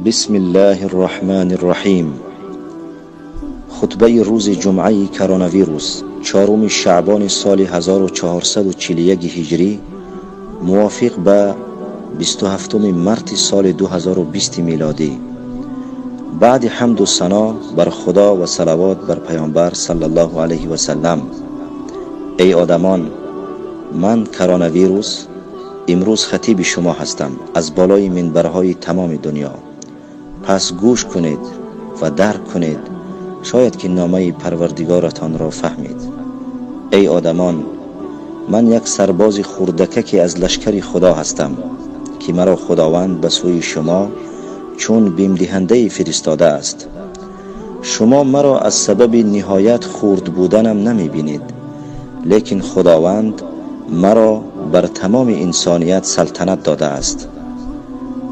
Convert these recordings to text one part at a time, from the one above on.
بسم الله الرحمن الرحیم. خطبه روز جمعه کروناویروس، 4 شعبان سال 1441 هجری، موافق به 27 مارس سال 2020 میلادی. بعد حمد و ثنا بر خدا و صلوات بر پیامبر صلی الله علیه و سلم. ای آدمان، من کروناویروس امروز خطیب شما هستم از بالای منبرهای تمام دنیا. پس گوش کنید و درک کنید، شاید که نامه پروردگارتان را فهمید. ای آدمان، من یک سرباز خردککی از لشکر خدا هستم که مرا خداوند به سوی شما چون بیمدهنده فرستاده است. شما مرا از سبب نهایت خرد بودنم نمی بینید، لیکن خداوند مرا بر تمام انسانیت سلطنت داده است.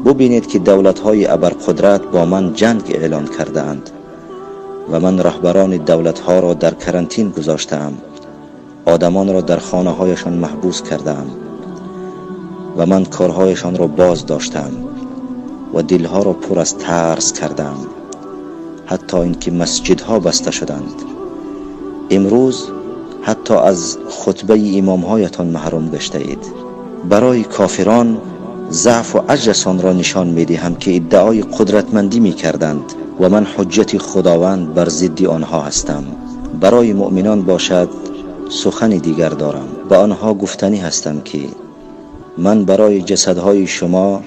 ببینید که دولت‌های ابرقدرت با من جنگ اعلان کرده اند و من رهبران دولت‌ها را در کرانتین گذاشته‌ام، آدمان را در خانه‌هایشان محبوس کرده‌ام و من کارهایشان را باز داشتم و دلها را پر از ترس کردم، حتی اینکه مسجدها بسته شدند. امروز حتی از خطبه امامهایتان محروم گشته اید. برای کافران ضعف و عجزشان را نشان می‌دهم که ادعای قدرتمندی می‌کردند و من حجت خداوند بر ضد آنها هستم. برای مؤمنان باشد سخن دیگر دارم. به آنها گفتنی هستم که من برای جسدهای شما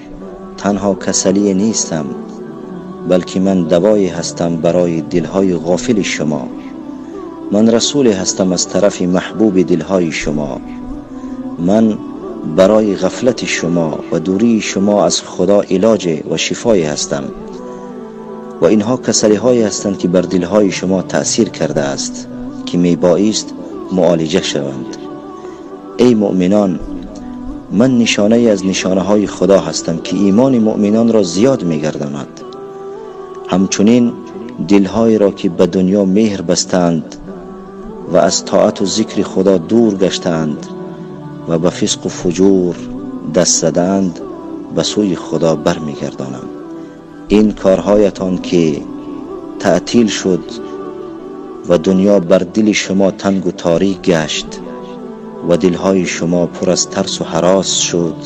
تنها کسلی نیستم، بلکه من دوایی هستم برای دلهای غافل شما. من رسول هستم از طرف محبوب دلهای شما. من برای غفلت شما و دوری شما از خدا علاج و شفای هستم و اینها کسلی هایی هستند که بر دلهای شما تأثیر کرده است که می بایست معالجه شوند. ای مؤمنان، من نشانه از نشانه های خدا هستم که ایمان مؤمنان را زیاد می گرداند. همچنین دلهای را که به دنیا مهر بستند و از طاعت و ذکر خدا دور گشتند و به فسق و فجور دست زدند به سوی خدا برمیگردانم. این کارهایتان که تعطیل شد و دنیا بر دل شما تنگ و تاریک گشت و دلهای شما پر از ترس و هراس شد،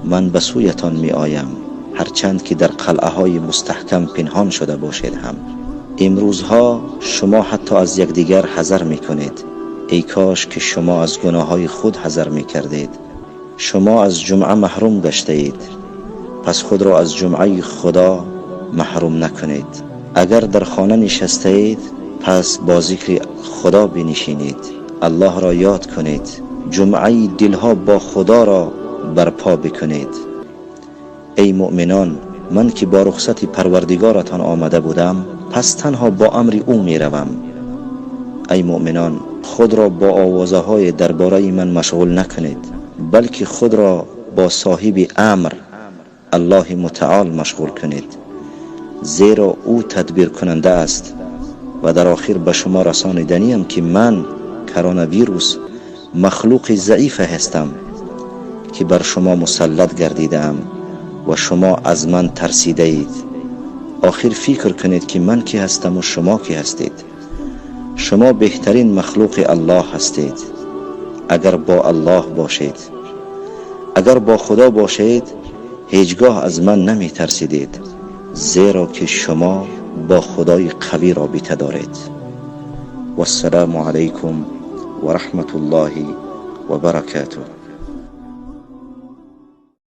من به سویتان می آیم، هرچند که در قلعه های مستحکم پنهان شده باشید هم. امروزها شما حتی از یکدیگر حذر می کنید. ای کاش که شما از گناههای خود حذر می کردید. شما از جمعه محروم گشته اید، پس خود را از جمعه خدا محروم نکنید. اگر در خانه نشسته اید، پس با ذکر خدا بنشینید، الله را یاد کنید، جمعه دلها با خدا را برپا بکنید. ای مؤمنان، من که با رخصت پروردگارتان آمده بودم، پس تنها با امر او می روم. ای مؤمنان، خود را با آوازه های درباره من مشغول نکنید، بلکه خود را با صاحب امر الله متعال مشغول کنید، زیرا او تدبیر کننده است. و در آخر به شما رسانیدنیم که من کروناویروس مخلوق ضعیف هستم که بر شما مسلط گردیدم و شما از من ترسیده اید. آخر فکر کنید که من کی هستم و شما کی هستید. شما بهترین مخلوق الله هستید اگر با الله باشید. اگر با خدا باشید هیچگاه از من نمی ترسیدید، زیرا که شما با خدای قوی رابطه دارید. والسلام علیکم و رحمت الله و برکاته.